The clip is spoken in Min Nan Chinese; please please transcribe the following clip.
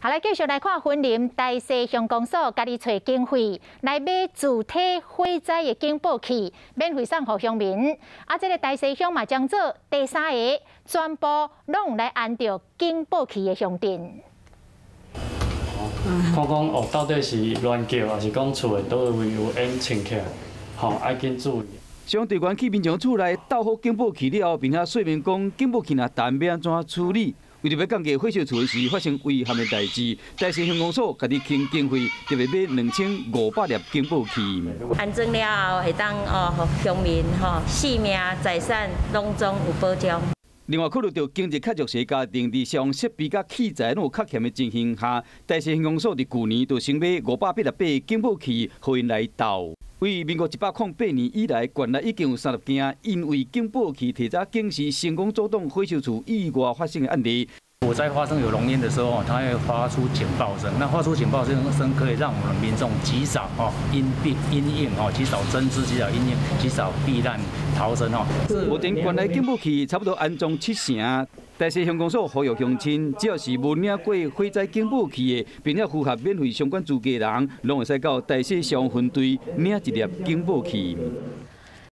好，來繼續來看雲林大勢鄉公所家己揣經費來買自體火災的警報器，免費送予鄉民。啊，這个大勢鄉嘛將做第三个全部攏來安著警報器的鄉鎮。看講哦，到底是亂叫，抑是講厝的佗位有煙衝起來，吼，愛緊注意。消防隊員去民眾厝內鬥好警報器了後，並且說明講警報器若彈欲按怎處理。為著欲降低火燒厝時發生危險的代誌，大勢鄉公所家己傾經費，特別買2500粒警報器。安裝了後，會當哦，予鄉民吼性命財產攏總有保障。另外，考慮著經濟較弱勢家庭佇消防設備佮器材攏有較欠的情形下，大勢鄉公所佇舊年就先買588警報器，予𪜶來鬥。對民國108年以來，縣內已經有30件因為警報器提早警示成功阻擋火燒厝意外發生的案例。火災發生有濃煙的時候，它會發出警報聲。那發出警報聲可以讓我們民眾及早哦因避因應哦，及早偵知、及早因應、及早避難逃生哦。目前縣內警報器差不多安裝七成，大勢鄉公所呼籲鄉親，只要是無領過火災警報器的，並且符合免費相關資格的人，攏會使到大勢消防分隊領一粒警報器。